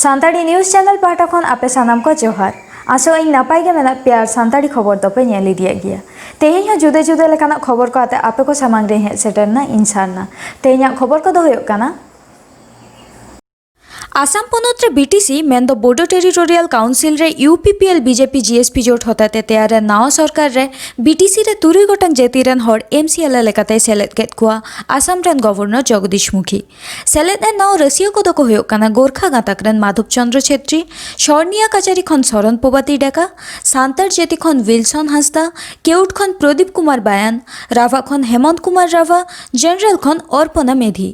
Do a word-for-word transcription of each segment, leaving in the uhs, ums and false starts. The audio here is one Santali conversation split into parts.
ᱥᱟᱱᱛᱟᱲᱤ ᱱᱤᱭᱩᱡᱽ ᱪᱮᱱᱮᱞ ᱯᱟᱦᱴᱟ ᱠᱷᱚᱱ ᱟᱯᱮ ᱥᱟᱱᱟᱢ ᱠᱚ ᱡᱚᱦᱟᱨ᱾ ᱟᱥᱚᱜ ᱟᱹᱧ ᱱᱟᱯᱟᱭ ᱜᱮ ᱢᱮᱱᱟᱜ ᱯᱮᱭᱟ ᱟᱨ ᱥᱟᱱᱛᱟᱲᱤ ᱠᱷᱚᱵᱚᱨ ᱫᱚᱯᱮ ᱧᱮᱞ ᱤᱫᱤᱭᱮᱫ ᱜᱮᱭᱟ᱾ ᱛᱮᱦᱮᱧ ᱦᱚᱸ ᱡᱩᱫᱟᱹ ᱡᱩᱫᱟᱹ ᱞᱮᱠᱟᱱᱟᱜ ᱠᱷᱚᱵᱚᱨ ᱠᱚ ᱟᱛᱮ ᱟᱯᱮ ᱠᱚ ᱥᱟᱢᱟᱝ ᱨᱮ ᱦᱮᱡ ᱥᱮᱴᱮᱨ ᱮᱱᱟ ᱤᱧ ᱥᱟᱨᱱᱟ᱾ ᱛᱮᱦᱮᱧᱟᱜ ᱠᱷᱚᱵᱚᱨ ᱠᱚᱫᱚ ᱦᱩᱭᱩᱜ ᱠᱟᱱᱟ, ᱟᱥᱟᱢ ᱯᱚᱱᱚᱛ ᱨᱮ ᱵᱤ ᱴᱤ ᱥᱤ ᱢᱮᱱᱫᱚ ᱵᱳᱰᱳ ᱴᱮᱨᱤᱴᱳᱨᱤᱭᱟᱞ ᱠᱟᱣᱩᱱᱥᱤᱞ ᱨᱮ U P P L B J P G S P ᱡᱳᱴ ᱦᱚᱛᱮᱛᱮ ᱛᱮᱭᱟᱨ ᱮᱱ ᱱᱟᱣᱟ ᱥᱚᱨᱠᱟᱨ ᱨᱮ ᱵᱤ ᱴᱤ ᱥᱤ ᱨᱮ ᱛᱩᱨᱩᱭ ᱜᱚᱴᱟᱝ ᱡᱟᱹᱛᱤ ᱨᱮᱱ ᱦᱚᱲ ᱮᱢ ᱥᱤ ᱮᱞ ᱮ ᱞᱮᱠᱟᱛᱮᱭ ᱥᱮᱞᱮᱫ ᱠᱮᱫ ᱠᱚᱣᱟ ᱟᱥᱟᱢ ᱨᱮᱱ ᱜᱚᱵᱷᱚᱨᱱᱚᱨ ᱡᱚᱜᱚᱫᱤᱥ ᱢᱩᱠᱷᱤ᱾ ᱥᱮᱞᱮᱫ ᱮᱱ ᱱᱟᱣᱟ ᱨᱟᱹᱥᱤᱭᱟᱹ ᱠᱚᱫᱚ ᱠᱚ ᱦᱩᱭᱩᱜ ᱠᱟᱱᱟ ᱜᱳᱨᱠᱷᱟ ᱜᱟᱸᱛᱟᱠ ᱨᱮᱱ ᱢᱟᱫᱷᱚᱵ ᱪᱚᱸᱫᱽᱨᱚ ᱪᱷᱮᱛᱨᱤ, ᱥᱚᱨᱱᱤᱭᱟ ᱠᱟᱪᱟᱨᱤ ᱠᱷᱚᱱ ᱥᱚᱨᱚᱱ ᱯᱚᱵᱟᱛᱤ ᱰᱮᱠᱟ, ᱥᱟᱱᱛᱟᱲ ᱡᱟᱹᱛᱤ ᱠᱷᱚᱱ ᱣᱤᱞᱥᱚᱱ ᱦᱟᱸᱥᱫᱟ, ᱠᱮᱣᱴ ᱠᱷᱚᱱ ᱯᱨᱚᱫᱤᱯ ᱠᱩᱢᱟᱨ ᱵᱟᱭᱟᱱ, ᱨᱟᱵᱷᱟ ᱠᱷᱚᱱ ᱦᱮᱢᱚᱱᱛ ᱠᱩᱢᱟᱨ ᱨᱟᱵᱷᱟ, ᱡᱮᱱᱟᱨᱮᱞ ᱠᱷᱚᱱ ᱚᱨᱯᱚᱱᱟ ᱢᱮᱫᱷᱤ᱾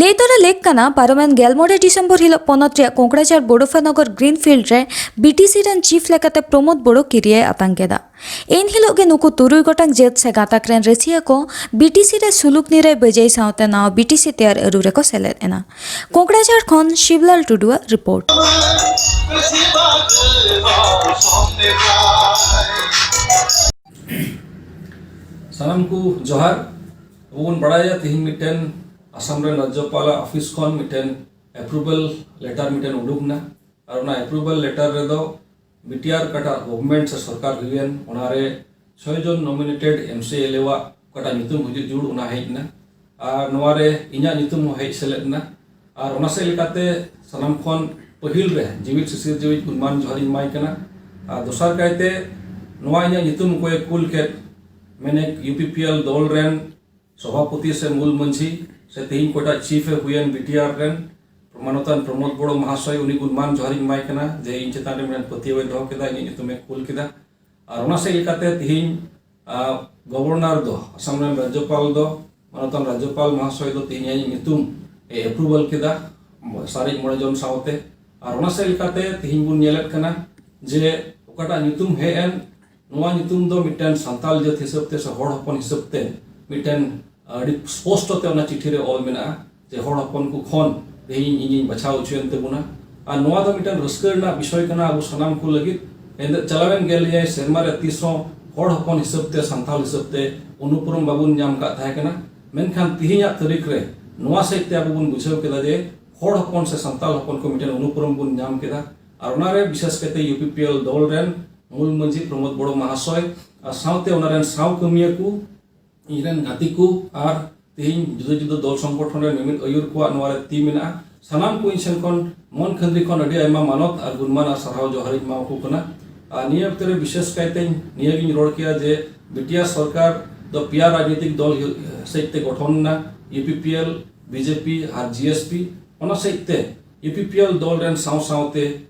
ᱞᱟᱹᱭ ᱛᱚᱨᱟ ᱞᱮᱠ ᱠᱟᱱᱟ, ᱯᱟᱨᱚᱢᱮᱱ ᱜᱮᱞ ᱢᱚᱬᱮ ᱰᱤᱥᱮᱢᱵᱚᱨ ᱦᱤᱞᱳᱜ ᱯᱚᱱᱚᱛ ᱨᱮᱭᱟᱜ ᱠᱳᱠᱲᱟᱡᱷᱟᱲ ᱵᱳᱰᱳᱯᱷᱟᱱᱚᱜᱚᱨ ᱜᱨᱤᱱ ᱯᱷᱤᱞᱰ ᱨᱮ ᱵᱤ ᱴᱤ ᱥᱤ ᱨᱮᱱ ᱪᱤᱯ ᱞᱮᱠᱟᱛᱮ ᱯᱨᱚᱢᱳᱫ ᱵᱳᱲᱳ ᱠᱤᱨᱤᱭᱟᱭ ᱟᱛᱟᱝ ᱠᱮᱫᱟ᱾ ᱮᱱ ᱦᱤᱞᱳᱜ ᱜᱮ ᱱᱩᱠᱩ ᱛᱩᱨᱩᱭ ᱜᱚᱴᱟᱝ ᱡᱟᱹᱛ ᱥᱮ ᱜᱟᱸᱛᱟᱠ ᱨᱮᱱ ᱨᱟᱹᱥᱤᱭᱟᱹ ᱠᱚ ᱵᱤ ᱴᱤ ᱥᱤ ᱨᱮ ᱥᱩᱞᱩᱠ ᱱᱤᱨᱟᱹᱭ ᱵᱟᱹᱡᱟᱹᱭ ᱥᱟᱶᱛᱮ ᱱᱟᱣᱟ ᱵᱤ ᱴᱤ ᱥᱤ ᱛᱮᱭᱟᱨ ᱟᱹᱨᱩ ᱨᱮᱠᱚ ᱥᱮᱞᱮᱫ ᱮᱱᱟ᱾ ᱠᱳᱠᱲᱟᱡᱷᱟᱲ ᱠᱷᱚᱱ ᱥᱤᱵᱞᱟᱞ ᱴᱩᱰᱩᱣᱟᱜ ᱨᱤᱯᱳᱨᱴ᱾ ᱥᱟᱱᱟᱢ ᱠᱚ ᱡᱚᱦᱟᱨ᱾ ᱟᱵᱚ ᱵᱚᱱ ᱵᱟᱲᱟᱭᱟ ᱛᱤᱦᱤᱧ ᱢᱤᱫᱴᱮᱱ ᱟᱥᱟᱢ ᱨᱮᱱ ᱨᱟᱡᱽᱡᱚᱯᱟᱞᱟᱜ ᱚᱯᱷᱤᱥ ᱠᱷᱚᱱ ᱢᱤᱫᱴᱮᱱ ᱮᱯᱨᱩᱵᱷᱟᱞ ᱞᱮᱴᱟᱨ ᱢᱤᱫᱴᱮᱱ ᱩᱰᱩᱠ ᱮᱱᱟ᱾ ᱟᱨ ᱚᱱᱟ ᱮᱯᱨᱩᱵᱷᱟᱞ ᱞᱮᱴᱟᱨ ᱨᱮᱫᱚ ᱵᱤ ᱴᱤ ᱟᱨ ᱚᱠᱟᱴᱟᱜ ᱜᱚᱵᱷᱚᱨᱱᱢᱮᱱᱴ ᱥᱮ ᱥᱚᱨᱠᱟᱨ ᱦᱩᱭᱮᱱ, ᱚᱱᱟᱨᱮ ᱪᱷᱚᱭ ᱡᱚᱱ ᱱᱚᱢᱤᱱᱮᱴᱮᱰ ᱮᱢ ᱥᱤ ᱮᱞ ᱮ ᱟᱜ ᱚᱠᱟᱴᱟᱜ ᱧᱩᱛᱩᱢ ᱦᱤᱡᱩᱜ ᱡᱩᱲ, ᱚᱱᱟ ᱦᱮᱡ ᱮᱱᱟ᱾ ᱟᱨ ᱱᱚᱣᱟᱨᱮ ᱤᱧᱟᱹᱜ ᱧᱩᱛᱩᱢ ᱦᱚᱸ ᱦᱮᱡ ᱥᱮᱞᱮᱫ ᱮᱱᱟ᱾ ᱟᱨ ᱚᱱᱟ ᱥᱮᱫ ᱞᱮᱠᱟᱛᱮ ᱥᱟᱱᱟᱢ ᱠᱷᱚᱱ ᱯᱟᱹᱦᱤᱞ ᱨᱮ ᱡᱤᱣᱤᱫ ᱥᱤᱥᱤᱨ ᱡᱤᱣᱤᱫ ᱜᱩᱱᱢᱟᱱ ᱡᱚᱦᱟᱨ ᱤᱧ ᱮᱢᱟᱭ ᱠᱟᱱᱟ᱾ ᱟᱨ ᱫᱚᱥᱟᱨ ᱠᱟᱭᱛᱮ ᱱᱚᱣᱟ ᱤᱧᱟᱹᱜ ᱧᱩᱛᱩᱢ ᱚᱠᱚᱭᱮ ᱠᱩᱞ ᱠᱮᱫ, ᱢᱮᱱᱮᱠ ᱭᱩ ᱯᱤ ᱯᱤ ᱮᱞ ᱫᱚᱞ ᱨᱮᱱ ᱥᱚᱵᱷᱟᱯᱚᱛᱤ ᱥᱮ ᱢᱩᱞ ᱢᱟᱹᱡᱷᱤ ᱥᱮ ᱛᱮᱦᱮᱧ ᱚᱠᱚᱭᱴᱟᱜ ᱪᱤᱯ ᱮ ᱦᱩᱭᱮᱱ ᱵᱤ ᱴᱤ ᱟᱨ ᱨᱮᱱ, ᱢᱟᱱᱚᱛᱟᱱ ᱯᱨᱚᱢᱳᱫ ᱵᱳᱲᱳ ᱢᱟᱦᱟᱥᱚᱭ, ᱩᱱᱤ ᱜᱩᱱᱢᱟᱱ ᱡᱚᱦᱟᱨ ᱤᱧ ᱮᱢᱟᱭ ᱠᱟᱱᱟ ᱡᱮ ᱤᱧ ᱪᱮᱛᱟᱱ ᱨᱮ ᱢᱤᱫᱴᱮᱱ ᱯᱟᱹᱛᱭᱟᱹᱣ ᱮ ᱫᱚᱦᱚ ᱠᱮᱫᱟ, ᱤᱧᱟᱹᱜ ᱧᱩᱛᱩᱢ ᱮ ᱠᱩᱞ ᱠᱮᱫᱟ᱾ ᱟᱨ ᱚᱱᱟ ᱥᱮᱫ ᱞᱮᱠᱟᱛᱮ ᱛᱮᱦᱮᱧ, ᱟᱨ ᱜᱚᱵᱷᱚᱨᱱᱚᱨ ᱫᱚ, ᱟᱥᱟᱢ ᱨᱮᱱ ᱨᱟᱡᱽᱡᱚᱯᱟᱞ ᱫᱚ, ᱢᱟᱱᱚᱛᱟᱱ ᱨᱟᱡᱽᱡᱚᱯᱟᱞ ᱢᱚᱦᱟᱥᱚᱭ ᱫᱚ ᱛᱮᱦᱮᱧ ᱤᱧᱟᱹᱜ ᱧᱩᱛᱩᱢ ᱮ ᱮᱯᱨᱩᱵᱷᱟᱞ ᱠᱮᱫᱟ, ᱥᱟᱨᱮᱡ ᱢᱚᱬᱮ ᱡᱚᱱ ᱥᱟᱶᱛᱮ᱾ ᱟᱨ ᱚᱱᱟ ᱥᱮᱫ ᱞᱮᱠᱟᱛᱮ ᱛᱮᱦᱮᱧ ᱵᱚᱱ ᱧᱮᱞᱮᱫ ᱠᱟᱱᱟ ᱡᱮ ᱚᱠᱟᱴᱟᱜ ᱧᱩᱛᱩᱢ ᱦᱮᱡ ᱮᱱ, ᱱᱚᱣᱟ ᱧᱩᱛᱩᱢ ᱫᱚ ᱢᱤᱫᱴᱮᱱ ᱥᱟᱱᱛᱟᱞ ᱡᱟᱹᱛ ᱦᱤᱥᱟᱹᱵ ᱛᱮ ᱥᱮ ᱦᱚᱲ ᱦᱚᱯᱚᱱ ᱦᱤᱥᱟᱹᱵ ᱛᱮ ᱢᱤᱫᱴᱮᱱ ᱟᱹᱰᱤ ᱥᱯᱚᱥᱴᱚ ᱛᱮ ᱚᱱᱟ ᱪᱤᱴᱷᱤ ᱨᱮ ᱚᱞ ᱢᱮᱱᱟᱜᱼᱟ ᱡᱮ ᱦᱚᱲ ᱦᱚᱯᱚᱱ ᱠᱚ ᱠᱷᱚᱱ ᱛᱮᱦᱮᱧ ᱤᱧᱤᱧ ᱵᱟᱪᱷᱟᱣ ᱦᱚᱪᱚᱭᱮᱱ ᱛᱟᱵᱚᱱᱟ᱾ ᱟᱨ ᱱᱚᱣᱟ ᱫᱚ ᱢᱤᱫᱴᱮᱱ ᱨᱟᱹᱥᱠᱟᱹ ᱨᱮᱱᱟᱜ ᱵᱤᱥᱚᱭ ᱠᱟᱱᱟ ᱟᱵᱚ ᱥᱟᱱᱟᱢ ᱠᱚ ᱞᱟᱹᱜᱤᱫ᱾ ᱮᱱᱛᱮᱫ ᱪᱟᱞᱟᱣᱮᱱ ᱜᱮᱞ ᱮᱭᱟᱭ ᱥᱮᱨᱢᱟ ᱨᱮ ᱛᱤᱥ ᱦᱚᱸ ᱦᱚᱲ ᱦᱚᱯᱚᱱ ᱦᱤᱥᱟᱹᱵ ᱛᱮ, ᱥᱟᱱᱛᱟᱞ ᱦᱤᱥᱟᱹᱵ ᱛᱮ ᱩᱱᱩᱯᱨᱩᱢ ᱵᱟᱵᱚᱱ ᱧᱟᱢ ᱟᱠᱟᱫ ᱛᱟᱦᱮᱸ ᱠᱟᱱᱟ᱾ ᱢᱮᱱᱠᱷᱟᱱ ᱛᱮᱦᱮᱧᱟᱜ ᱛᱟᱹᱨᱤᱠᱷ ᱨᱮ ᱱᱚᱣᱟ ᱥᱮᱫ ᱛᱮ ᱟᱵᱚ ᱵᱚᱱ ᱵᱩᱡᱷᱟᱹᱣ ᱠᱮᱫᱟ ᱡᱮ ᱦᱚᱲ ᱦᱚᱯᱚᱱ ᱥᱮ ᱥᱟᱱᱛᱟᱲ ᱦᱚᱯᱚᱱ ᱠᱚ ᱢᱤᱫᱴᱮᱱ ᱩᱱᱩᱯᱨᱩᱢ ᱵᱚᱱ ᱧᱟᱢ ᱠᱮᱫᱟ᱾ ᱟᱨ ᱚᱱᱟᱨᱮ ᱵᱤᱥᱮᱥ ᱠᱟᱭᱛᱮ ᱭᱩ ᱯᱤ ᱯᱤ ᱮᱞ ᱫᱚᱞ ᱨᱮᱱ ᱢᱩᱞ ᱢᱟᱹᱡᱷᱤ ᱯᱨᱚᱢᱳᱫ ᱵᱚᱲᱚ ᱢᱟᱦᱟᱥᱚᱭ ᱟᱨ ᱥᱟᱶᱛᱮ ᱚᱱᱟ ᱨᱮᱱ ᱥᱟᱶ ᱠᱟᱹᱢᱤᱭᱟᱹ ᱠᱚ, ᱤᱧ ᱨᱮᱱ ᱜᱟᱛᱮ ᱠᱚ ᱟᱨ ᱛᱮᱦᱮᱧ ᱡᱩᱫᱟᱹ ᱡᱩᱫᱟᱹ ᱫᱚᱞ ᱥᱚᱝᱜᱚᱴᱷᱚᱱ ᱨᱮᱱ ᱢᱤᱢᱤᱫ ᱟᱹᱭᱩᱨ ᱠᱚᱣᱟᱜ ᱱᱚᱣᱟ ᱨᱮ ᱛᱤ ᱢᱮᱱᱟᱜᱼᱟ᱾ ᱥᱟᱱᱟᱢ ᱠᱚ ᱤᱧ ᱥᱮᱱ ᱠᱷᱚᱱ ᱢᱚᱱ ᱠᱷᱟᱹᱱᱫᱽᱨᱤ ᱠᱷᱚᱱ ᱟᱹᱰᱤ ᱟᱭᱢᱟ ᱢᱟᱱᱚᱛ ᱟᱨ ᱜᱩᱱᱢᱟᱱ ᱟᱨ ᱥᱟᱨᱦᱟᱣ ᱡᱚᱦᱟᱨ ᱤᱧ ᱮᱢᱟ ᱟᱠᱚ ᱠᱟᱱᱟ᱾ ᱟᱨ ᱱᱤᱭᱟᱹ ᱚᱠᱛᱮ ᱨᱮ ᱵᱤᱥᱮᱥ ᱠᱟᱭᱛᱮ ᱱᱤᱭᱟᱹ ᱜᱤᱧ ᱨᱚᱲ ᱠᱮᱭᱟ ᱡᱮ ᱵᱤ ᱴᱤ ᱟᱨ ᱥᱚᱨᱠᱟᱨ ᱫᱚ ᱯᱮᱭᱟ ᱨᱟᱡᱽᱱᱤᱛᱤᱠ ᱫᱚᱞ ᱥᱮᱡ ᱛᱮ ᱜᱚᱴᱷᱚᱱ ᱮᱱᱟ, U P P L, B J P ᱟᱨ ᱡᱤ ᱮᱥ ᱯᱤ᱾ ᱚᱱᱟ ᱥᱮᱡ ᱛᱮ ᱭᱩ ᱯᱤ ᱯᱤ ᱮᱞ ᱫᱚᱞ ᱨᱮᱱ ᱥᱟᱶ ᱥᱟᱶᱛᱮ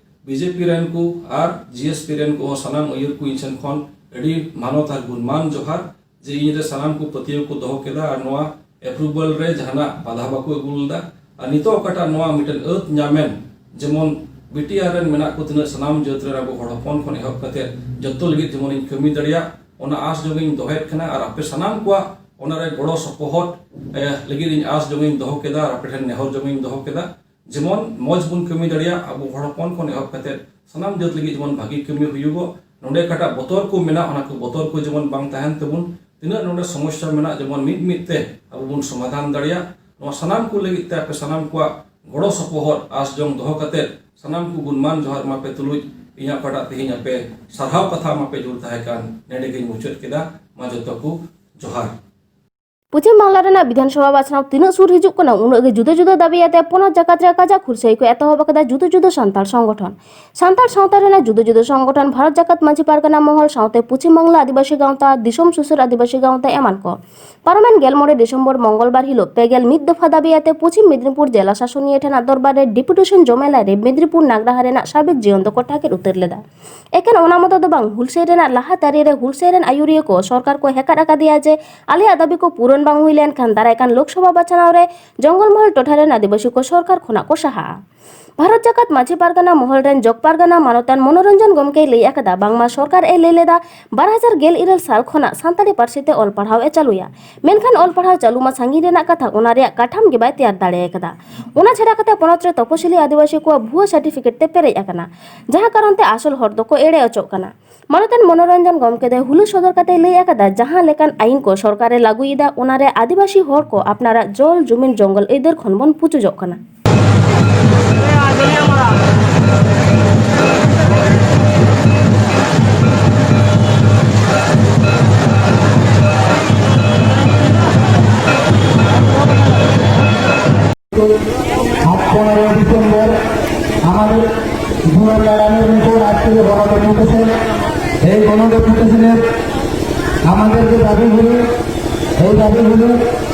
ᱵᱤ ᱡᱮ ᱯᱤ ᱨᱮᱱ ᱠᱚ ᱟᱨ ᱡᱤ ᱮᱥ ᱯᱤ ᱨᱮᱱ ᱠᱚ ᱦᱚᱸ ᱥᱟᱱᱟᱢ ᱟᱹᱭᱩᱨ ᱠᱚ ᱤᱧ ᱥᱮᱱ ᱠᱷᱚᱱ ᱟᱹᱰᱤ ᱢᱟᱱᱚᱛ ᱟᱨ ᱜᱩᱱᱢᱟᱱ ᱡᱚᱦᱟᱨ᱾ ᱡᱮ ᱤᱧ ᱨᱮ ᱥᱟᱱᱟᱢ ᱠᱚ ᱯᱟᱹᱛᱭᱟᱹᱣ ᱠᱚ ᱫᱚᱦᱚ ᱠᱮᱫᱟ ᱟᱨ ᱱᱚᱣᱟ ᱮᱯᱨᱩᱵᱷᱟᱞ ᱨᱮ ᱡᱟᱦᱟᱱᱟᱜ ᱵᱟᱫᱷᱟ ᱵᱟᱠᱚ ᱟᱹᱜᱩ ᱞᱮᱫᱟ᱾ ᱟᱨ ᱱᱤᱛᱚᱜ ᱚᱠᱟᱴᱟᱜ ᱱᱚᱣᱟ ᱢᱤᱫᱴᱮᱱ ᱟᱹᱛ ᱧᱟᱢᱮᱱ, ᱡᱮᱢᱚᱱ ᱵᱤ ᱴᱤ ᱟᱨ ᱨᱮᱱ ᱢᱮᱱᱟᱜ ᱠᱚ ᱛᱤᱱᱟᱹᱜ ᱥᱟᱱᱟᱢ ᱡᱟᱹᱛ ᱨᱮᱱ ᱟᱵᱚ ᱦᱚᱲ ᱦᱚᱯᱚᱱ ᱠᱷᱚᱱ ᱮᱦᱚᱵ ᱠᱟᱛᱮ ᱡᱚᱛᱚ ᱞᱟᱹᱜᱤᱫ ᱡᱮᱢᱚᱱ ᱤᱧ ᱠᱟᱹᱢᱤ ᱫᱟᱲᱮᱭᱟᱜ, ᱚᱱᱟ ᱟᱸᱥ ᱡᱚᱝ ᱤᱧ ᱫᱚᱦᱚᱭᱮᱫ ᱠᱟᱱᱟ᱾ ᱟᱨ ᱟᱯᱮ ᱥᱟᱱᱟᱢ ᱠᱚᱣᱟᱜ ᱚᱱᱟ ᱨᱮ ᱜᱚᱲᱚ ᱥᱚᱯᱚᱦᱚᱫ, ᱮ, ᱞᱟᱹᱜᱤᱫ ᱤᱧ ᱟᱸᱥ ᱡᱚᱝ ᱤᱧ ᱫᱚᱦᱚ ᱠᱮᱫᱟ ᱟᱨ ᱟᱯᱮ ᱴᱷᱮᱱ ᱱᱮᱦᱚᱨ ᱡᱚᱝ ᱤᱧ ᱫᱚᱦᱚ ᱠᱮᱫᱟ᱾ ᱡᱮᱢᱚᱱ ᱢᱚᱡᱽ ᱵᱚᱱ ᱠᱟᱹᱢᱤ ᱫᱟᱲᱮᱭᱟᱜ, ᱟᱵᱚ ᱦᱚᱲ ᱦᱚᱯᱚᱱ ᱠᱷᱚᱱ ᱮᱦᱚᱵ ᱠᱟᱛᱮ ᱥᱟᱱᱟᱢ ᱡᱟᱹᱛ ᱞᱟᱹᱜᱤᱫ ᱡᱮᱢᱚᱱ ᱵᱷᱟᱹᱜᱤ ᱠᱟᱹᱢᱤ ᱦᱩᱭᱩᱜᱚᱜ, ᱱᱚᱰᱮ ᱚᱠᱟᱴᱟᱜ ᱵᱚᱛᱚᱨ ᱠᱚ ᱢᱮᱱᱟᱜ, ᱚᱱᱟ ᱠᱚ ᱵᱚᱛᱚᱨ ᱠᱚ ᱡᱮᱢᱚᱱ ᱵᱟᱝ ᱛᱟᱦᱮᱱ ᱛᱟᱵᱚᱱ᱾ ᱛᱤᱱᱟᱹᱜ ᱱᱚᱰᱮ ᱥᱚᱢᱚᱥᱥᱟ ᱢᱮᱱᱟᱜ, ᱡᱮᱢᱚᱱ ᱢᱤᱫ ᱢᱤᱫ ᱛᱮ ᱟᱵᱚ ᱵᱚᱱ ᱥᱚᱢᱟᱫᱷᱟᱱ ᱫᱟᱲᱮᱭᱟᱜ᱾ ᱱᱚᱣᱟ ᱥᱟᱱᱟᱢ ᱠᱚ ᱞᱟᱹᱜᱤᱫ ᱛᱮ ᱟᱯᱮ ᱥᱟᱱᱟᱢ ᱠᱚᱣᱟᱜ ᱜᱚᱲᱚ ᱥᱚᱯᱚᱦᱚᱫ ᱟᱸᱥ ᱡᱚᱝ ᱫᱚᱦᱚ ᱠᱟᱛᱮ ᱥᱟᱱᱟᱢ ᱠᱚ ᱜᱩᱱᱢᱟᱱ ᱡᱚᱦᱟᱨ ᱮᱢᱟ ᱯᱮ ᱛᱩᱞᱩᱡ ᱤᱧᱟᱹᱜ ᱚᱠᱟᱴᱟᱜ ᱛᱮᱦᱮᱧ ᱟᱯᱮ ᱥᱟᱨᱦᱟᱣ ᱠᱟᱛᱷᱟ ᱮᱢᱟ ᱯᱮ ᱡᱩᱲ ᱛᱟᱦᱮᱸ ᱠᱟᱱ, ᱱᱚᱰᱮ ᱜᱤᱧ ᱢᱩᱪᱟᱹᱫ ᱠᱮᱫᱟ᱾ ᱢᱟ ᱡᱚᱛᱚ ᱠᱚ ᱡᱚᱦᱟᱨ᱾ ᱯᱚᱪᱷᱤᱢ ᱵᱟᱝᱞᱟ ᱨᱮᱱᱟᱜ ᱵᱤᱫᱷᱟᱱ ᱥᱚᱵᱷᱟ ᱵᱟᱪᱷᱱᱟᱣ ᱛᱤᱱᱟᱹᱜ ᱥᱩᱨ ᱦᱤᱡᱩᱜ ᱠᱟᱱᱟ, ᱩᱱᱟᱹᱜ ᱜᱮ ᱡᱩᱫᱟᱹ ᱡᱩᱫᱟᱹ ᱫᱟᱹᱵᱤ ᱟᱛᱮ ᱯᱚᱱᱚᱛ ᱡᱟᱠᱟᱛ ᱨᱮ ᱠᱟᱡᱟᱠ ᱦᱩᱞᱥᱟᱹᱭ ᱠᱚ ᱮᱛᱚᱦᱚᱵ ᱟᱠᱟᱫᱟ ᱡᱩᱫᱟᱹ ᱡᱩᱫᱟᱹ ᱥᱟᱱᱛᱟᱲ ᱥᱚᱝᱜᱚᱴᱷᱚᱱ᱾ ᱥᱟᱱᱛᱟᱲ ᱥᱟᱶᱛᱟ ᱨᱮᱱᱟᱜ ᱡᱩᱫᱟᱹ ᱡᱩᱫᱟᱹ ᱥᱚᱝᱜᱚᱴᱷᱚᱱ, ᱵᱷᱟᱨᱚᱛ ᱡᱟᱠᱟᱛ ᱢᱟᱹᱡᱷᱤ ᱯᱟᱨᱜᱟᱱᱟ ᱢᱚᱦᱚᱞ ᱥᱟᱶᱛᱮ ᱯᱚᱪᱷᱤᱢ ᱵᱟᱝᱞᱟ ᱟᱹᱫᱤᱵᱟᱹᱥᱤ ᱜᱟᱶᱛᱟ, ᱫᱤᱥᱚᱢ ᱥᱩᱥᱟᱹᱨ ᱟᱹᱫᱤᱵᱟᱹᱥᱤ ᱜᱟᱶᱛᱟ ᱮᱢᱟᱱ ᱠᱚ ᱯᱟᱨᱚᱢᱮᱱ ᱜᱮᱞ ᱢᱚᱬᱮ ᱰᱤᱥᱮᱢᱵᱚᱨ ᱢᱚᱝᱜᱚᱞᱵᱟᱨ ᱦᱤᱞᱚᱜ ᱯᱮ ᱜᱮᱞ ᱢᱤᱫ ᱫᱚᱯᱷᱟ ᱫᱟᱹᱵᱤ ᱟᱛᱮ ᱯᱚᱪᱷᱤᱢ ᱢᱮᱫᱤᱱᱤᱯᱩᱨ ᱡᱮᱞᱟ ᱥᱟᱥᱚᱱᱤᱭᱟᱹ ᱴᱷᱮᱱᱟᱜ ᱫᱚᱨᱵᱟᱨ ᱨᱮ ᱰᱮᱯᱩᱴᱮᱥᱚᱱ ᱡᱚᱢ ᱮᱞᱟᱭ ᱨᱮ ᱢᱮᱫᱤᱱᱤᱯᱩᱨ ᱱᱟᱜᱽᱨᱟᱦᱟ ᱨᱮᱱᱟᱜ ᱥᱟᱨᱵᱤᱠ ᱡᱤᱭᱚᱱ ᱫᱚᱠᱚ ᱴᱷᱟᱠᱮᱫ ᱩᱛᱟᱹᱨ ᱞᱮᱫᱟ᱾ ᱮᱠᱮᱱ ᱚᱱᱟ ᱢᱚᱛᱚ ᱫᱚ ᱵᱟᱝ, ᱦᱩᱞᱥᱟᱹᱭ ᱨᱮᱱᱟᱜ ᱞᱟᱦᱟ ᱛᱟᱹᱨᱤ ᱨᱮ ᱦᱩᱞᱥᱟᱹᱭ ᱨᱮᱱ ᱟᱹᱭᱩᱨᱤᱭᱟᱹ ᱠᱚ ᱥᱚᱨᱠᱟᱨ ᱠᱚ ᱦᱮᱠᱟᱫ ᱟᱠᱟᱫᱮᱭᱟ ᱡᱮ ᱟᱞᱮᱭᱟᱜ ᱫᱟᱹᱵᱤ ᱠᱚ ᱯᱩᱨᱚᱱ ᱵᱟᱝ ᱦᱩᱭ ᱞᱮᱱᱠᱷᱟᱱ ᱫᱟᱨᱟᱭ ᱠᱟᱱ ᱞᱳᱠᱥᱚᱵᱷᱟ ᱵᱟᱪᱷᱱᱟᱣ ᱨᱮ ᱡᱚᱝᱜᱚᱞ ᱢᱚᱦᱚᱞ ᱴᱚᱴᱷᱟ ᱨᱮᱱ ᱟᱹᱫᱤᱵᱟᱹᱥᱤ ᱠᱚ ᱥᱚᱨᱠᱟᱨ ᱠᱷᱚᱱᱟᱜ ᱠᱚ ᱥᱟᱦᱟᱜᱼᱟ᱾ ᱵᱷᱟᱨᱚᱛ ᱡᱟᱠᱟᱛ ᱢᱟᱹᱡᱷᱤ ᱯᱟᱨᱜᱟᱱᱟ ᱢᱚᱦᱚᱞ ᱨᱮᱱ ᱡᱚᱜᱽ ᱯᱟᱨᱜᱟᱱᱟ ᱢᱟᱱᱚᱛᱟᱱ ᱢᱚᱱᱳᱨᱚᱧᱡᱚᱱ ᱜᱚᱢᱠᱮᱭ ᱞᱟᱹᱭ ᱟᱠᱟᱫᱟ, ᱵᱟᱝᱢᱟ ᱥᱚᱨᱠᱟᱨ ᱮ ᱞᱟᱹᱭ ᱞᱮᱫᱟ ᱵᱟᱨ ᱦᱟᱡᱟᱨ ᱜᱮᱞ ᱤᱨᱟᱹᱞ ᱥᱟᱞ ᱠᱷᱚᱱᱟᱜ ᱥᱟᱱᱛᱟᱲᱤ ᱯᱟᱹᱨᱥᱤ ᱛᱮ ᱚᱞ ᱯᱟᱲᱦᱟᱣ ᱮ ᱪᱟᱹᱞᱩᱭᱟ, ᱢᱮᱱᱠᱷᱟᱱ ᱚᱞ ᱯᱟᱲᱦᱟᱣ ᱪᱟᱹᱞᱩ ᱢᱟ ᱥᱟᱺᱜᱤᱧ ᱨᱮᱱᱟᱜ ᱠᱟᱛᱷᱟ, ᱚᱱᱟ ᱨᱮᱭᱟᱜ ᱠᱟᱴᱷᱟᱢ ᱜᱮ ᱵᱟᱭ ᱛᱮᱭᱟᱨ ᱫᱟᱲᱮ ᱟᱠᱟᱫᱟ᱾ ᱚᱱᱟ ᱪᱷᱟᱰᱟ ᱠᱟᱛᱮ ᱯᱚᱱᱚᱛ ᱨᱮ ᱛᱚᱯᱚᱥᱤᱞᱤ ᱟᱹᱫᱤᱵᱟᱹᱥᱤ ᱠᱚᱣᱟᱜ ᱵᱷᱩᱣᱟᱹ ᱥᱟᱨᱴᱤᱯᱷᱤᱠᱮᱴ ᱛᱮ ᱯᱮᱨᱮᱡ ᱟᱠᱟᱱᱟ, ᱡᱟᱦᱟᱸ ᱠᱟᱨᱚᱱ ᱛᱮ ᱟᱥᱚᱞ ᱦᱚᱲ ᱫᱚᱠᱚ ᱮᱲᱮ ᱚᱪᱚᱜ ᱠᱟᱱᱟ᱾ ᱢᱟᱱᱚᱛᱟᱱ ᱢᱚᱱᱳᱨᱚᱧᱡᱚᱱ ᱜᱚᱢᱠᱮ ᱫᱚᱭ ᱦᱩᱞᱟᱹ ᱥᱚᱫᱚᱨ ᱠᱟᱛᱮ ᱞᱟᱹᱭ ᱟᱠᱟᱫᱟ, ᱡᱟᱦᱟᱸ ᱞᱮᱠᱟᱱ ᱟᱭᱤᱱ ᱠᱚ ᱥᱚᱨᱠᱟᱨ ᱮ ᱞᱟᱹᱜᱩᱭᱮᱫᱟ, ᱚᱱᱟ ᱨᱮ ᱟᱹᱫᱤᱵᱟᱹᱥᱤ ᱦᱚᱲ ᱠᱚ ᱟᱯᱱᱟᱨᱟᱜ ᱡᱚᱞ ᱡᱩᱢᱤᱱ ᱡᱚᱝᱜᱚᱞ ᱟᱹᱭᱫᱟᱹᱨ ᱠᱷᱚᱱ ᱵᱚᱱ ᱯᱩᱪᱩᱡᱚᱜ ᱠᱟᱱᱟ᱾ আজ পনেরোই ডিসেম্বর আমাদের জীবন লড়ানোর উপর আজকে যে গণ ডেপুটেশন, এই গণ ডেপুটেশনের আমাদের যে দাবিগুলি, এই দাবিগুলি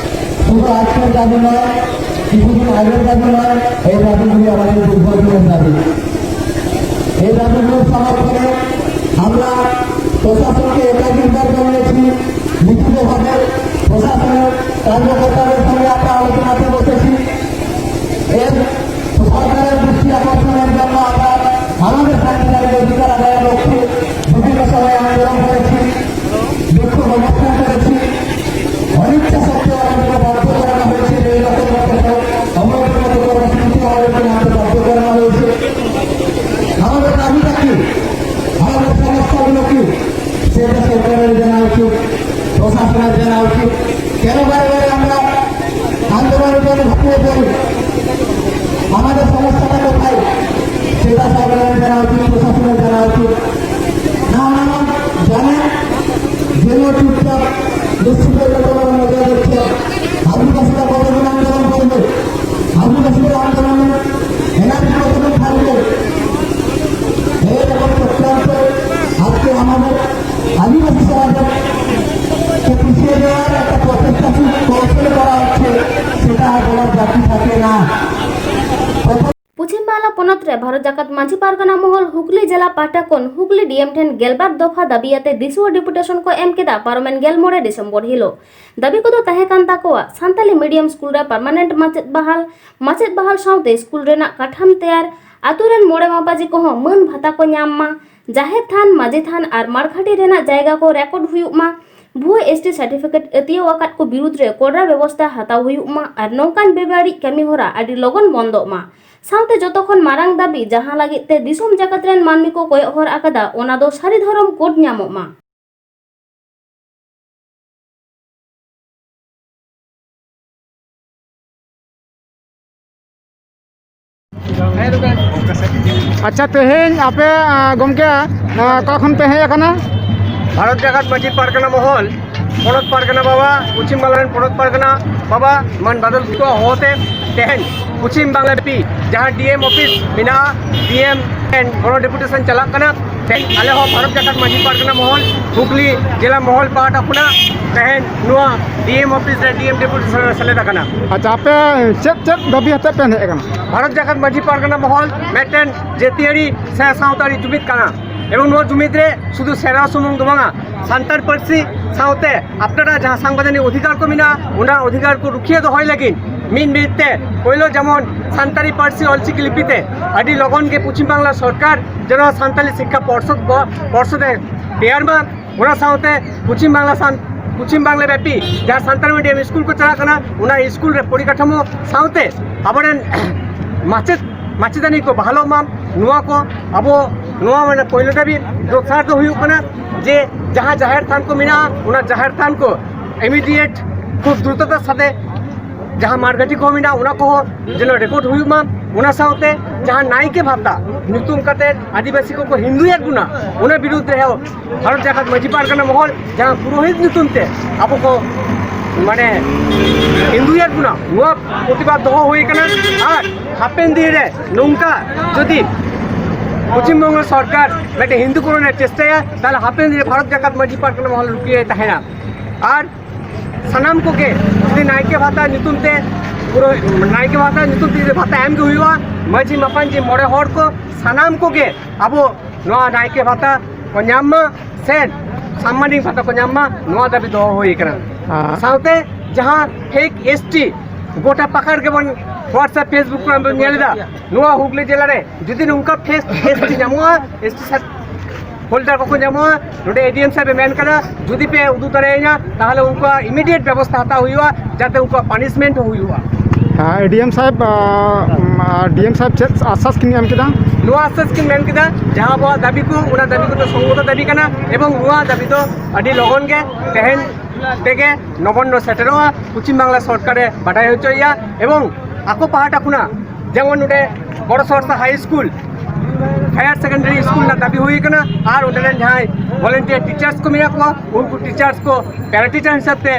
শুধু আজকের দাবি নয়, কিছুদিন আগের দাবি নয়, এই দাবিগুলি আমাদের দীর্ঘদিনের দাবি। এই দাবিগুলোর সমর্থনে আমরা প্রশাসনকে একাধিকবার জানিয়েছি, লিখিতভাবে প্রশাসনের কর্মকর্তাদের সঙ্গে আমরা আলোচনাতে বসেছি। এর সরকারের দৃষ্টি আকর্ষণের জন্য আমরা আমাদের সাংবিধানিক অধিকার আদায়ের লক্ষ্যে বিভিন্ন সময় আন্দোলন করেছি, বিক্ষোভ অবস্থান করেছি। অনিচ্ছা সত্ত্বেও আমাদেরকে বাধ্য করানো হয়েছে, এই রকম একটা অবৈধ মতো কর্মসূচি আমাদেরকে মানতে বাধ্য করানো হয়েছে। আমাদের দাবিটা কি? আমাদের সমস্যাগুলো কি? সেটা সরকারের জানা উচিত, প্রশাসনের জানা উচিত। কেন বারে বারে আমরা আন্দোলনের জন্য ঝাঁপিয়ে পড়ি? আমাদের সমস্যাটা কোথায়? সেটা সরকারের জানা উচিত, প্রশাসনের জানা উচিত। না, না, না, জানেন, যেন চুপচাপ নিশ্চিত নজর দিচ্ছে। আদিবাসীরা কতদিন আন্দোলন করবে? আদিবাসীদের আন্দোলনে এনআরসি কতদিন থাকবে? এই রকম চক্রান্ত আজকে আমাদের আদিবাসী সমাজকে পিছিয়ে দেওয়ার একটা প্রচেষ্টা কৌশলে করা হচ্ছে, সেটা আর বলার বাকি থাকে না। প্রথম পশ্চিম বাংলা ᱯᱚᱱᱚᱛ ᱨᱮ ᱵᱷᱟᱨᱚᱛ ᱡᱟᱠᱟᱛ ᱢᱟᱹᱡᱷᱤ ᱯᱟᱨᱜᱟᱱᱟ ᱢᱚᱦᱚᱞ ᱦᱩᱜᱽᱞᱤ ᱡᱮᱞᱟ ᱯᱟᱦᱴᱟ ᱠᱷᱚᱱ ᱦᱩᱜᱽᱞᱤ ᱰᱤ ᱮᱢ ᱴᱷᱮᱱ ᱜᱮᱞᱵᱟᱨ ᱫᱚᱯᱷᱟ ᱫᱟᱹᱵᱤ ᱟᱛᱮ ᱫᱤᱥᱩᱣᱟᱹ ᱰᱮᱯᱩᱴᱮᱥᱚᱱ ᱠᱚ ᱮᱢ ᱠᱮᱫᱟ ᱯᱟᱨᱚᱢᱮᱱ ᱜᱮᱞ ᱢᱚᱬᱮ ᱰᱤᱥᱮᱢᱵᱚᱨ ᱦᱤᱞᱳᱜ᱾ ᱫᱟᱹᱵᱤ ᱠᱚᱫᱚ ᱛᱟᱦᱮᱸ ᱠᱟᱱ ᱛᱟᱠᱚᱣᱟ ᱥᱟᱱᱛᱟᱞᱤ ᱢᱤᱰᱤᱭᱟᱢ ᱥᱠᱩᱞ ᱨᱮ ᱯᱟᱨᱢᱟᱱᱮᱱᱴ ᱢᱟᱪᱮᱫ ᱵᱟᱦᱟᱞ, ᱢᱟᱪᱮᱫ ᱵᱟᱦᱟᱞ ᱥᱟᱶᱛᱮ ᱥᱠᱩᱞ ᱨᱮᱱᱟᱜ ᱠᱟᱴᱷᱟᱢ ᱛᱮᱭᱟᱨ, ᱟᱛᱳ ᱨᱮᱱ ᱢᱚᱬᱮ ᱢᱟᱯᱟᱡᱤ ᱠᱚᱦᱚᱸ ᱢᱟᱹᱱ ᱵᱷᱟᱛᱟ ᱠᱚ ᱧᱟᱢ ᱢᱟ, ᱡᱟᱦᱮᱨ ᱛᱷᱟᱱ, ᱢᱟᱹᱡᱷᱤ ᱛᱷᱟᱱ ᱟᱨ ᱢᱟᱲᱜᱷᱟᱴᱤ ᱨᱮᱱᱟᱜ ᱡᱟᱭᱜᱟ ᱠᱚ ᱨᱮᱠᱚᱨᱰ ᱦᱩᱭᱩᱜ ᱢᱟ, ᱵᱷᱩᱣᱟᱹ ᱮᱥ ᱴᱤ ᱥᱟᱨᱴᱤᱯᱷᱤᱠᱮᱴ ᱟᱹᱛᱤᱭᱟᱹᱣ ᱟᱠᱟᱫ ᱠᱚ ᱵᱤᱨᱩᱫᱽ ᱨᱮ ᱠᱚᱰᱨᱟ ᱵᱮᱵᱚᱥᱛᱷᱟ ᱦᱟᱛᱟᱣ ᱦᱩᱭᱩᱜ ᱢᱟ ᱟᱨ ᱱᱚᱝᱠᱟᱱ ᱵᱮᱵᱟᱹᱲᱤᱡ ᱠᱟᱹᱢᱤ ᱦᱚᱨᱟ ᱟᱹᱰᱤ ᱞᱚᱜᱚᱱ ᱵᱚᱱᱫᱚᱜ ᱢᱟ᱾ ᱥᱟᱶᱛᱮ ᱡᱚᱛᱚ ᱠᱷᱚᱱ ᱢᱟᱨᱟᱝ ᱫᱟᱹᱵᱤ, ᱡᱟᱦᱟᱸ ᱞᱟᱹᱜᱤᱫ ᱛᱮ ᱫᱤᱥᱚᱢ ᱡᱟᱠᱟᱛ ᱨᱮᱱ ᱢᱟᱹᱱᱢᱤ ᱠᱚ ᱠᱚᱭᱚᱜ ᱦᱚᱨ ᱟᱠᱟᱫᱟ, ᱚᱱᱟ ᱫᱚ ᱥᱟᱹᱨᱤ ᱫᱷᱚᱨᱚᱢ ᱠᱳᱰ ᱧᱟᱢᱚᱜ ᱢᱟ᱾ ᱟᱪᱪᱷᱟ, ᱛᱮᱦᱮᱧ ᱟᱯᱮ, ᱟᱸ, ᱜᱚᱢᱠᱮ, ᱟᱸ, ᱚᱠᱟ ᱠᱷᱚᱱ ᱯᱮ ᱦᱮᱡ ᱟᱠᱟᱱᱟ? ᱵᱷᱟᱨᱚᱛ ᱡᱟᱠᱟᱛ ᱢᱟᱹᱡᱷᱤ ᱯᱟᱨᱜᱟᱱᱟ ᱢᱚᱦᱚᱞ, ᱯᱚᱱᱚᱛ ᱯᱟᱨᱜᱟᱱᱟ ᱵᱟᱵᱟ, ᱯᱚᱪᱷᱤᱢ ᱵᱟᱝᱞᱟ ᱨᱮᱱ ᱯᱚᱱᱚᱛ ᱯᱟᱨᱜᱟᱱᱟ ᱵᱟᱵᱟ ᱢᱟᱱ ᱵᱟᱫᱚᱞ ᱠᱤᱥᱠᱩᱣᱟᱜ ᱦᱚᱦᱚᱛᱮ ᱛᱮᱦᱮᱧ ᱯᱚᱪᱷᱤᱢ ᱵᱟᱝᱞᱟ ᱯᱤ ᱡᱟᱦᱟᱸ ᱰᱤ ᱮᱢ ᱚᱯᱷᱤᱥ ᱢᱮᱱᱟᱜᱼᱟ, ᱰᱤ ᱮᱢ ᱴᱷᱮᱱ ᱜᱚᱲᱚ ᱰᱮᱯᱩᱴᱮᱥᱚᱱ ᱪᱟᱞᱟᱜ ᱠᱟᱱᱟ᱾ ᱛᱮᱦᱮᱧ ᱟᱞᱮ ᱦᱚᱸ ᱵᱷᱟᱨᱚᱛ ᱡᱟᱠᱟᱛ ᱢᱟᱹᱡᱷᱤ ᱯᱟᱨᱜᱟᱱᱟ ᱢᱚᱦᱚᱞ, ᱦᱩᱜᱽᱞᱤ ᱡᱮᱞᱟ ᱢᱚᱦᱚᱞ ᱯᱟᱦᱴᱟ ᱠᱷᱚᱱᱟᱜ ᱛᱮᱦᱮᱧ ᱱᱚᱣᱟ ᱰᱤ ᱮᱢ ᱚᱯᱷᱤᱥ ᱨᱮ ᱰᱤ ᱮᱢ ᱰᱮᱯᱩᱴᱮᱥᱚᱱ ᱨᱮ ᱥᱮᱞᱮᱫ ᱟᱠᱟᱱᱟ᱾ ᱟᱪᱪᱷᱟ, ᱟᱯᱮ ᱪᱮᱫ ᱪᱮᱫ ᱫᱟᱹᱵᱤ ᱦᱟᱛᱮᱫ ᱯᱮ ᱦᱮᱡ ᱟᱠᱟᱱᱟ? ᱵᱷᱟᱨᱚᱛ ᱡᱟᱠᱟᱛ ᱢᱟᱹᱡᱷᱤ ᱯᱟᱨᱜᱟᱱᱟ ᱢᱚᱦᱚᱞ ᱢᱤᱫᱴᱮᱱ ᱡᱟᱹᱛᱤᱭᱟᱹᱨᱤ ᱥᱮ ᱥᱟᱶᱛᱟᱨᱤ ᱡᱩᱢᱤᱫ ᱠᱟᱱᱟ, ᱮᱵᱚᱝ ᱱᱚᱣᱟ ᱡᱩᱢᱤᱫ ᱨᱮ ᱥᱩᱫᱷᱩ ᱥᱮᱨᱣᱟ ᱥᱩᱢᱩᱝ ᱫᱚ ᱵᱟᱝᱟ, ᱥᱟᱱᱛᱟᱲ ᱯᱟᱹᱨᱥᱤ ᱥᱟᱶᱛᱮ ᱟᱯᱱᱟᱨᱟᱜ ᱡᱟᱦᱟᱸ ᱥᱟᱝᱵᱤᱫᱷᱟᱱᱤᱠ ᱚᱫᱷᱤᱠᱟᱨ ᱠᱚ ᱢᱮᱱᱟᱜᱼᱟ, ᱚᱱᱟ ᱚᱫᱷᱤᱠᱟᱨ ᱠᱚ ᱨᱩᱠᱷᱤᱭᱟᱹ ᱫᱚᱦᱚᱭ ᱞᱟᱹᱜᱤᱫ ᱢᱤᱫ ᱢᱤᱫ ᱛᱮ ᱯᱳᱭᱞᱳ ᱡᱮᱢᱚᱱ ᱥᱟᱱᱛᱟᱲᱤ ᱯᱟᱹᱨᱥᱤ ᱚᱞᱪᱤᱠᱤ ᱞᱤᱯᱤ ᱛᱮ ᱟᱹᱰᱤ ᱞᱚᱜᱚᱱ ᱜᱮ ᱯᱚᱪᱷᱤᱢ ᱵᱟᱝᱞᱟ ᱥᱚᱨᱠᱟᱨ ᱡᱮᱱᱚ ᱥᱟᱱᱛᱟᱲᱤ ᱥᱤᱠᱠᱷᱟ ᱯᱚᱨᱥᱚᱫ ᱵᱚ-, ᱯᱚᱨᱥᱚᱫ ᱮ ᱛᱮᱭᱟᱨ ᱢᱟ᱾ ᱚᱱᱟ ᱥᱟᱶᱛᱮ ᱯᱚᱪᱷᱤᱢ ᱵᱟᱝᱞᱟ ᱥᱟᱱ-, ᱯᱚᱪᱷᱤᱢ ᱵᱟᱝᱞᱟ ᱵᱮᱯᱤ ᱡᱟᱦᱟᱸ ᱥᱟᱱᱛᱟᱲᱤ ᱢᱤᱰᱤᱭᱟᱢ ᱥᱠᱩᱞ ᱠᱚ ᱪᱟᱞᱟᱜ ᱠᱟᱱᱟ, ᱚᱱᱟ ᱥᱠᱩᱞ ᱨᱮ ᱯᱚᱨᱤᱠᱟᱴᱷᱟᱢᱳ ᱥᱟᱶᱛᱮ ᱟᱵᱚᱨᱮᱱ ᱢᱟᱪᱮᱫ ᱢᱟᱪᱮᱛᱟᱹᱱᱤ ᱠᱚ ᱵᱟᱦᱟᱞᱚᱜ ᱢᱟ᱾ ᱱᱚᱣᱟ ᱠᱚ ᱟᱵᱚ ᱱᱚᱣᱟ ᱢᱟᱱᱮ ᱯᱳᱭᱞᱳ ᱫᱟᱹᱵᱤ᱾ ᱫᱚᱥᱟᱨ ᱫᱚ ᱦᱩᱭᱩᱜ ᱠᱟᱱᱟ ᱡᱮ ᱡᱟᱦᱟᱸ ᱡᱟᱦᱮᱨ ᱛᱷᱟᱱ ᱠᱚ ᱢᱮᱱᱟᱜᱼᱟ, ᱚᱱᱟ ᱡᱟᱦᱮᱨ ᱛᱷᱟᱱ ᱠᱚ ᱤᱢᱤᱰᱤᱭᱮᱴ ᱠᱷᱩᱵ ᱫᱨᱩᱛᱚᱛᱟᱨ ᱥᱟᱛᱷᱮ ᱡᱟᱦᱟᱸ ᱢᱟᱨᱜᱷᱟᱹᱴᱤ ᱠᱚ ᱢᱮᱱᱟᱜᱼᱟ, ᱚᱱᱟ ᱠᱚᱦᱚᱸ ᱡᱮᱱᱚ ᱨᱮᱠᱚᱨᱰ ᱦᱩᱭᱩᱜ ᱢᱟ᱾ ᱚᱱᱟ ᱥᱟᱶᱛᱮ ᱡᱟᱦᱟᱸ ᱱᱟᱭᱠᱮ ᱵᱷᱟᱛᱟ ᱧᱩᱛᱩᱢ ᱠᱟᱛᱮ ᱟᱹᱫᱤᱵᱟᱹᱥᱤ ᱠᱚᱠᱚ ᱦᱤᱱᱫᱩᱭᱮᱫ ᱵᱚᱱᱟ, ᱚᱱᱟ ᱵᱤᱨᱩᱫᱽ ᱨᱮᱦᱚᱸ ᱵᱷᱟᱨᱚᱛ ᱡᱟᱠᱟᱛ ᱢᱟᱹᱡᱷᱤ ᱯᱟᱨᱜᱟᱱᱟ ᱢᱚᱦᱚᱞ ᱡᱟᱦᱟᱸ ᱯᱩᱨᱳᱦᱤᱛ ᱧᱩᱛᱩᱢ ᱛᱮ ᱟᱵᱚ ᱠᱚ ᱢᱟᱱᱮ ᱦᱤᱱᱫᱩᱭᱮᱫ ᱵᱚᱱᱟ, ᱱᱚᱣᱟ ᱯᱨᱚᱛᱤᱵᱟᱫ ᱫᱚᱦᱚ ᱦᱩᱭ ᱠᱟᱱᱟ᱾ ᱟᱨ ᱦᱟᱯᱮᱱ ᱫᱤᱱ ᱨᱮ ᱱᱚᱝᱠᱟ ᱡᱩᱫᱤ ᱯᱚᱪᱷᱤᱢ ᱵᱚᱝᱜᱚ ᱥᱚᱨᱠᱟᱨ ᱢᱤᱫᱴᱮᱱ ᱦᱤᱱᱫᱩ ᱠᱚᱨᱚᱱ ᱮ ᱪᱮᱥᱴᱟᱭᱟ, ᱛᱟᱦᱚᱞᱮ ᱦᱟᱯᱮᱱ ᱫᱤᱱ ᱨᱮ ᱵᱷᱟᱨᱚᱛ ᱡᱟᱠᱟᱛ ᱢᱟᱹᱡᱷᱤ ᱯᱟᱨᱜᱟᱱᱟ ᱢᱚᱦᱚᱞ ᱨᱩᱠᱷᱤᱭᱟᱹᱭ ᱛᱟᱦᱮᱱᱟ᱾ ᱟᱨ ᱥᱟᱱᱟᱢ ᱠᱚᱜᱮ ᱡᱩᱫᱤ ᱱᱟᱭᱠᱮ ᱵᱷᱟᱛᱟ ᱧᱩᱛᱩᱢ ᱛᱮ ᱯᱩᱨᱟᱹ ᱱᱟᱭᱠᱮ ᱵᱷᱟᱛᱟ ᱧᱩᱛᱩᱢ ᱛᱮ ᱡᱩᱫᱤ ᱵᱷᱟᱛᱟ ᱮᱢ ᱜᱮ ᱦᱩᱭᱩᱜᱼᱟ, ᱢᱟᱹᱡᱷᱤ ᱢᱟᱯᱟᱱᱡᱷᱤ ᱢᱚᱬᱮ ᱦᱚᱲ ᱠᱚ ᱥᱟᱱᱟᱢ ᱠᱚᱜᱮ ᱟᱵᱚ ᱱᱚᱣᱟ ᱱᱟᱭᱠᱮ ᱵᱷᱟᱛᱟ ᱠᱚ ᱧᱟᱢ ᱢᱟ ᱥᱮ ᱥᱟᱢᱢᱟᱱᱤᱠ ᱵᱷᱟᱛᱟ ᱠᱚ ᱧᱟᱢ ᱢᱟ, ᱱᱚᱣᱟ ᱫᱟᱹᱵᱤ ᱫᱚᱦᱚ ᱦᱩᱭ ᱠᱟᱱᱟ᱾ ᱦᱮᱸ᱾ ᱥᱟᱶᱛᱮ ᱡᱟᱦᱟᱸ ᱯᱷᱮᱠ ᱮᱥ ᱴᱤ ᱜᱚᱴᱟ ᱯᱟᱠᱟᱲ ᱜᱮᱵᱚᱱ WhatsApp, Facebook ᱠᱚᱨᱮ ᱵᱚᱱ ᱧᱮᱞ ᱮᱫᱟ, ᱱᱚᱣᱟ ᱦᱩᱜᱽᱞᱤ ᱡᱮᱞᱟ ᱨᱮ ᱡᱩᱫᱤ ᱱᱚᱝᱠᱟ ᱯᱷᱮᱠ ᱮᱥ ᱴᱤ ᱧᱟᱢᱚᱜᱼᱟ, ᱮᱥ ᱴᱤ ᱥᱟᱨ ᱦᱳᱞᱰᱟᱨ ᱠᱚᱠᱚ ᱧᱟᱢᱚᱜᱼᱟ᱾ ᱱᱚᱰᱮ ᱮ ᱰᱤ ᱮᱢ ᱥᱟᱦᱮᱵ ᱮ ᱢᱮᱱ ᱠᱟᱫᱟ, ᱡᱩᱫᱤ ᱯᱮ ᱩᱫᱩᱜ ᱫᱟᱲᱮᱭᱟᱹᱧᱟ, ᱛᱟᱦᱚᱞᱮ ᱩᱱᱠᱩᱣᱟᱜ ᱤᱢᱤᱰᱤᱭᱮᱴ ᱵᱮᱵᱚᱥᱛᱷᱟ ᱦᱟᱛᱟᱣ ᱦᱩᱭᱩᱜᱼᱟ, ᱡᱟᱛᱮ ᱩᱱᱠᱩᱣᱟᱜ ᱯᱟᱱᱤᱥᱢᱮᱱᱴ ᱦᱚᱸ ᱦᱩᱭᱩᱜᱼᱟ᱾ ᱦᱮᱸ, ᱮ ᱰᱤ ᱮᱢ ᱥᱟᱦᱮᱵ, ᱟᱸ, ᱰᱤ ᱮᱢ ᱥᱟᱦᱮᱵ ᱪᱮᱫ ᱟᱥᱥᱟᱥ ᱠᱤᱱ ᱮᱢ ᱠᱮᱫᱟ? ᱱᱚᱣᱟ ᱟᱥᱥᱟᱥ ᱠᱤᱱ ᱢᱮᱱ ᱠᱮᱫᱟ, ᱡᱟᱦᱟᱸ ᱟᱵᱚᱣᱟᱜ ᱫᱟᱹᱵᱤ ᱠᱚ, ᱚᱱᱟ ᱫᱟᱹᱵᱤ ᱠᱚᱫᱚ ᱥᱚᱝᱜᱚᱛᱚ ᱫᱟᱹᱵᱤ ᱠᱟᱱᱟ, ᱮᱵᱚᱝ ᱱᱚᱣᱟ ᱫᱟᱹᱵᱤ ᱫᱚ ᱟᱹᱰᱤ ᱞᱚᱜᱚᱱ ᱜᱮ ᱛᱮᱦᱮᱧ ᱛᱮᱜᱮ ᱱᱚᱵᱟᱱᱱᱚ ᱥᱮᱴᱮᱨᱚᱜᱼᱟ᱾ ᱯᱚᱪᱷᱤᱢ ᱵᱟᱝᱞᱟ ᱥᱚᱨᱠᱟᱨᱮ ᱵᱟᱰᱟᱭ ᱦᱚᱪᱚᱭᱮᱭᱟ, ᱮᱵᱚᱝ ᱟᱠᱚ ᱯᱟᱦᱴᱟ ᱠᱷᱚᱱᱟᱜ ᱡᱮᱢᱚᱱ ᱱᱚᱰᱮ ᱵᱚᱲᱚ ᱥᱚᱨᱥᱟ ᱦᱟᱭ ᱥᱠᱩᱞ, ᱦᱟᱭᱟᱨ ᱥᱮᱠᱮᱱᱰᱟᱨᱤ ᱥᱠᱩᱞ ᱨᱮᱱᱟᱜ ᱫᱟᱹᱵᱤ ᱦᱩᱭ ᱠᱟᱱᱟ᱾ ᱟᱨ ᱚᱸᱰᱮ ᱨᱮᱱ ᱡᱟᱦᱟᱸᱭ ᱵᱷᱚᱞᱮᱱᱴᱤᱭᱟᱨ ᱴᱤᱪᱟᱨᱥ ᱠᱚ ᱢᱮᱱᱟᱜ ᱠᱚᱣᱟ, ᱩᱱᱠᱩ ᱴᱤᱪᱟᱨᱥ ᱠᱚ ᱯᱮᱨᱟ ᱴᱤᱪᱟᱨ ᱦᱤᱥᱟᱹᱵ ᱛᱮ,